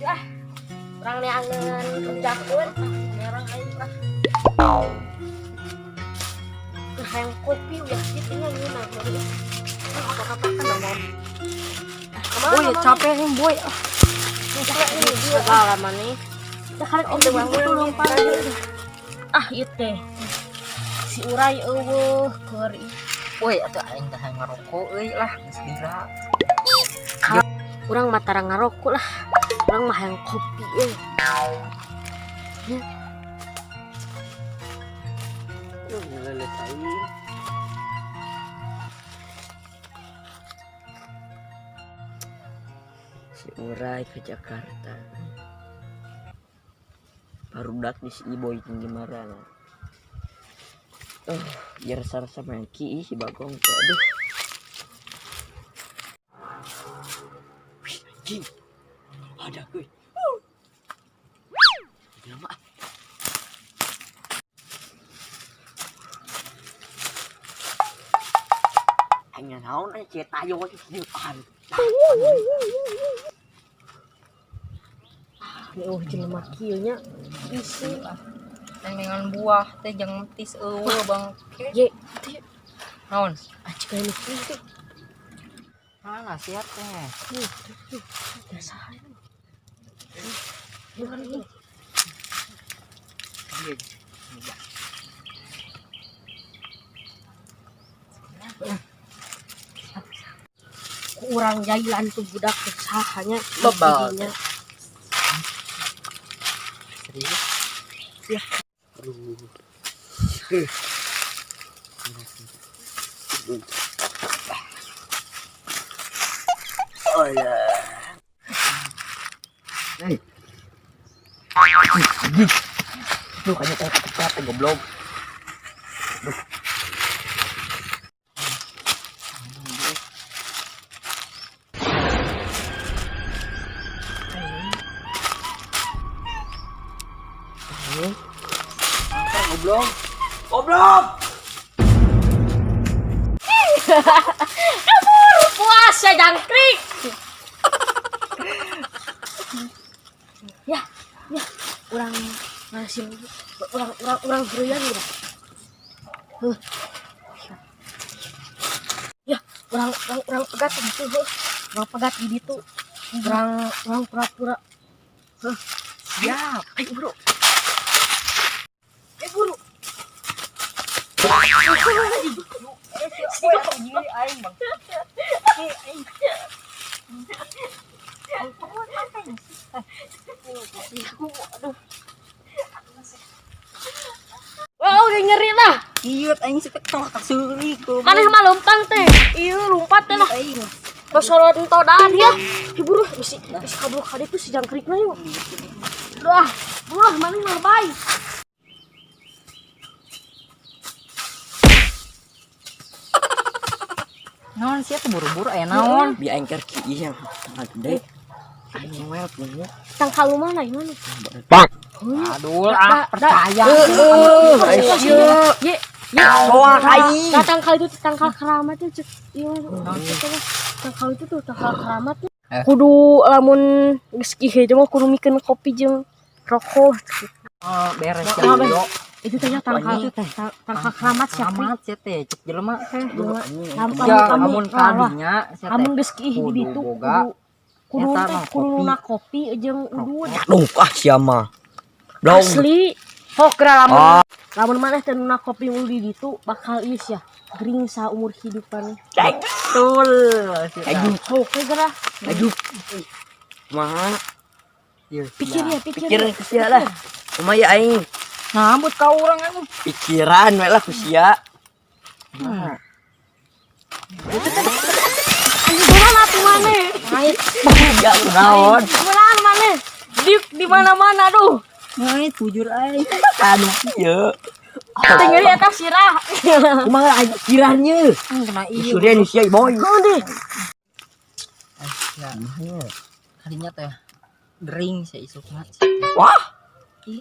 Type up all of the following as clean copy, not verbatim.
Ah, urang neangan kerjakeun. Merang aing lah. Nah, hayang kopi udah kitu nya ngeunah. Apa-apa kan. Boy, capek nih, boy. Ah, Ini dia lama nih. Ya karek om bangun lompat. Ah, ieu teh. Si Urai euweuh keur Boy, atuh aing teh hayang ngarokok euy lah, geus lila. Urang mah tara ngarokok lah. Urang mah hayang kopi euy. Ya. Ngelelet aing. Si Urai ke Jakarta. Barudak di si Iboy tinggi marana. Oh, biar rasa-rasa maki si Bagong teh aduh. Wih, anjing. Ada euy. Lama. Aing naon aya cie tayo di depan. Ini oh jelema kieu nya. Isi Lah. Nengan buah teh jeung tis eueuh bangke. Ye, teh Naon? ah cik aya nu kieu teh. Mana siap teh? Tuh, tuh, tuh. Dasar. Bukan ini. Iya. Ku urang jailan tuh budak teh saha nya. Bebal. Jadinya. Serius? Ya. Aduh. Oh ya. Hei. Anjing. Duh, kayaknya kau cepat goblok. Duh. Angkat, goblok. Goblok. Kabur puasa jangkrik. Ya, ya, urang ngasin urang urang urang geureuyan gitu. Huh. Ya, urang urang urang pegat gitu, heuh. Urang pegat di ditu. Urang urang pura-pura. Heuh. Siap. Ayo bro. Eh buru. Si boy aing bang. Aing. Aduh. Wah, udah nyeri lah. Iya, aing sih teh kaseurik. Maneh mah lempang teh. Iya, lompat teh lah. Aing. Tosolot entodan ya. Ih, buru bisi bisi kabur ka ditu si jangkrikna yuk. Duh, buru lah maneh mah lebay. Naon sih teh buru-buru aya naon? Bi aing keur kieu yang gede. Aing wel punya. Tangkal lu mana gimana? Bang. Aduh, ah percaya. Heeh, Iya, ye, ye. Soal aing. Nah, tangkal itu tuh tangkal keramat tuh cek. Iya, tangkal itu tuh tangkal keramat tuh. Eh. Kudu lamun geus kieu mah kudu mikeun kopi jeung rokok. Oh, beres Oh, ya. beres. Itu teh ya tangkal Itu teh. tangkal keramat siapa? Keramat sih teh, cek jelema teh. Lamun Ya, lamun kadinya sia teh. Lamun geus kieu di Kudu ditu boga. kudu kudu Eta teh mah kudu kopi. nuna kopi jeung udud. Aduh, ah sia mah. Blong. Asli. Sok geura lamun Ah. lamun maneh teh nuna kopi mulu di ditu bakal ieu sia gering saumur hidup maneh. Betul. Sia teh. Aduh, Sok we geura. aduh. Kumaha? Iya, Pikir ya, pikir. Pikir ku sia lah. Kumaha ya aing? Ngambut ka urang anjing. Pikiran we lah ku sia. Anjing beneran atuh maneh. Ya naon? Beneran maneh. Di mana-mana aduh. Ngai tujur aing. Aduh, ieu. Tinggal di atas sirah. Kumaha aing pikirannya? Kena ieu. Surya nu sia boy. Heuh deh. Ya, kadinya teh gering sia isukna. Wah.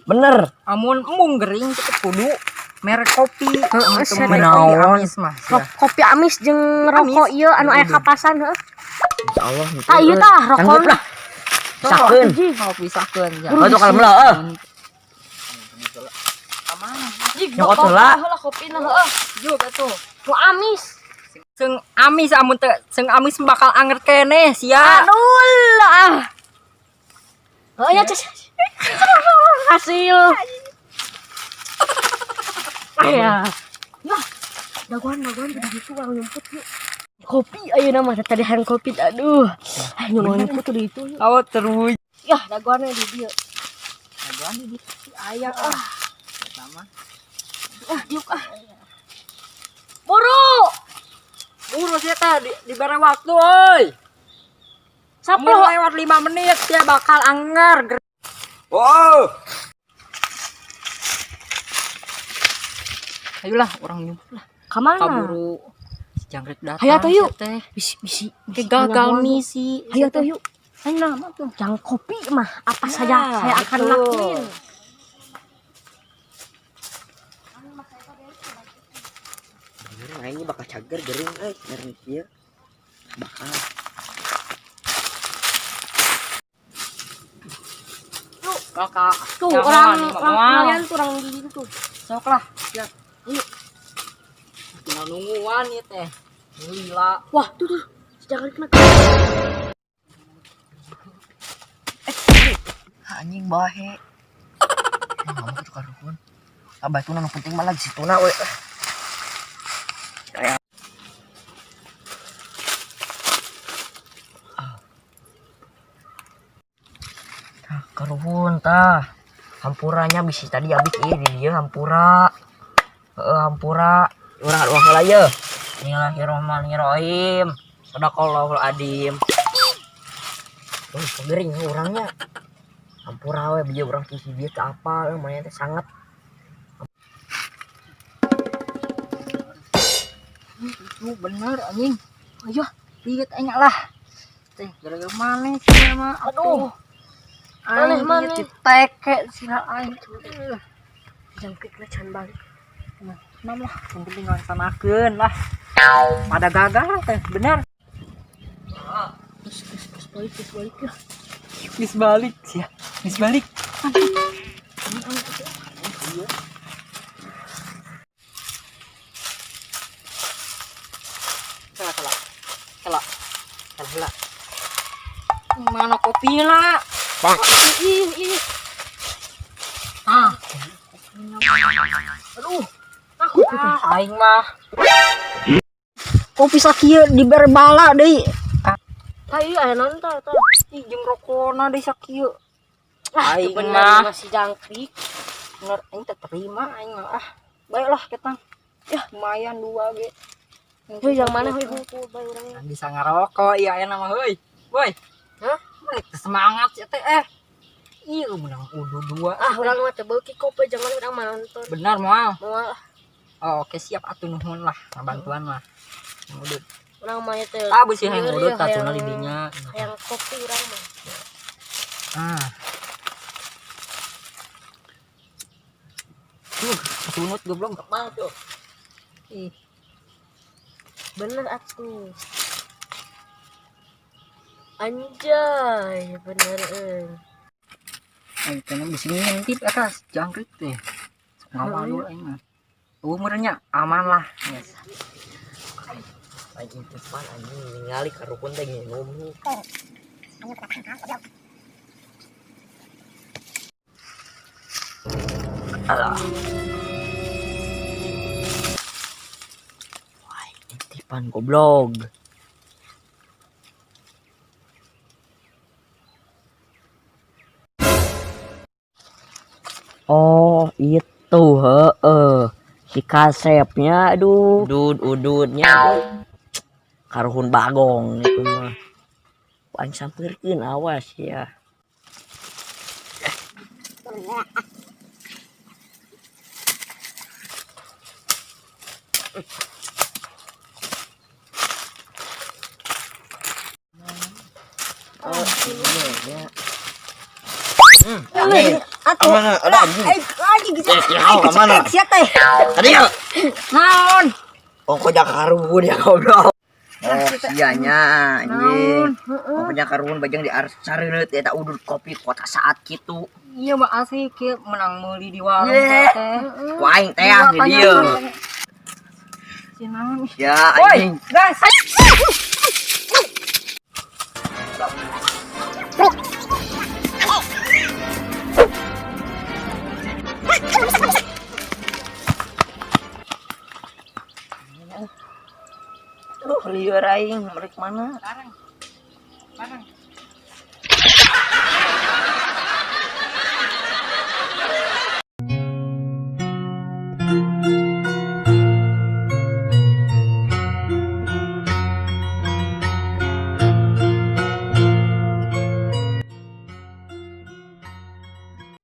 Bener. Amun embung gering teh kudu merek kopi. Amun teu merek merek kopi Naon? amis mah sia. Kopi amis jeung rokok ieu anu aya kapasan heuh. Insyaallah. Tah ieu tah rokok Sanggup lah. Pisahkeun. Mau pisahkeun ya. Oh, tuh kalem lah, eh. Jig, Nyokot heula. Heula kopina heuh. Juga tuh. Nu amis. Seng amis amun teu seng amis bakal anger keneh sia. Aduh lah. Oh ya, Ces. Hasil. Ah ya. Nah, daguan daguan udah gitu orang nyumput yuk. Kopi ayo nama tadi hayang kopi aduh. Ayo nyumput tuh di itu yuk. Oh terus. Yah, daguannya di dia. Dagoan di aya ah. Sama. Ah, diuk ah. Buru. Buru sia teh dibere waktu euy. Saplo. Mun lewat 5 menit sia bakal anger. Oh. Ayolah orang nyumput lah. Kamana? Kaburu si jangkrik datang. Hayo atuh yuk. sia teh. Bisi bisi. Ke gagal misi. Hayo atuh yuk. Ayo nah, tuh. Jangan kopi mah, apa saja Nah, saya akan betul. lakuin. Bener aing bakal cager gering euy, gering kieu. Bakal. Kakak. Tuh, Jangan, orang nih, orang moal. kalian tuh orang di situ tuh. Sok lah. Siap. Yuk. Tinggal nungguan ieu teh. Lila. Wah, tuh tuh. Jangan kena. Anjing bahe. Ngomong tuh karuhun. Abah tuh nu penting malah di situ na we. Kayak tah karuhun tah. Hampuranya bisi tadi abis ieu di dieu hampura. Heeh hampura. Urang aduh heula ye. Bismillahirrahmanirrahim. Sadaqallahul adim. Oh, gering orangnya. Hampura we bieu urang kisi bieu teu apal lumayan teh sangat. Itu bener anjing. Ayo, Lihat aing lah. Teh gara-gara maneh sia mah. aduh. Aing Maneh, maneh. diteke sia aing. Jangkrik lah can balik. Nah, lah, yang penting ngelaksanakeun lah. Pada gagal teh, bener. Terus terus terus balik terus balik ya. Geus balik sia. Geus balik. Salah, salah. Salah. Salah, salah. Mana kopinya? Ih, ih. Ah, Aduh. Takut tuh. ah, aing mah. Kopi sakieu dibere bala deui. Tah ieu aya naon tah tah. Ih, jeung rokona deui sakieu. Ah, itu Aing bener mah. masih jangkrik. Bener aing teh terima aing mah. Ah, baiklah kita. Ya, lumayan dua ge. Heuh, yang mana heuh hungkul bae urangnya. Bisa ngarokok iya aya nama heuy. Boy. Hah? Balik semangat ya teh eh. Iya menang udah dua. Ah, urang mah teu beuki kopi jangan urang mah nonton. Benar moal. Moal ah, Oh, oke siap atuh nuhun lah bantuan lah. Ngudut. urang mah teh. Ah beusi hayang Lieur ngudut ya, tatuna hayang- di dinya. Hayang kopi urang mah. Ah. Sunut goblok. Mal tuh. Ih, Bener atuh. Anjay, bener euy. aing teh bisi ngintip eta jangkrik teh. Sok ngawalu aing mah. Umurnya aman lah. Yes. Aing intipan anjing ningali karuhun teh nginum. Alah. Wah, intipan goblok. Oh, itu heeh. Si kasepnya aduh, udud ududnya aduh. Karuhun bagong itu mah. Aing sampeurkeun awas ya. Oh, iya ya. Anjing. Amana, ada anjing. Eh, ya, kemana? Sia teh. Tadi ya. Naon? Oh, kok jak karuhun ya goblok. Oh, sia nya anjing. Naon? Heeh. Pokoknya karuhun bajang di sareuneuh eta udud kopi kota saat kitu. Iya mah asik kieu menang meuli di warung Ye. teh. Ku aing teh ah di dieu. Si naon? Ya Woi, anjing. gas. Aduh, lieur aing merek mana? Bareng. Bareng.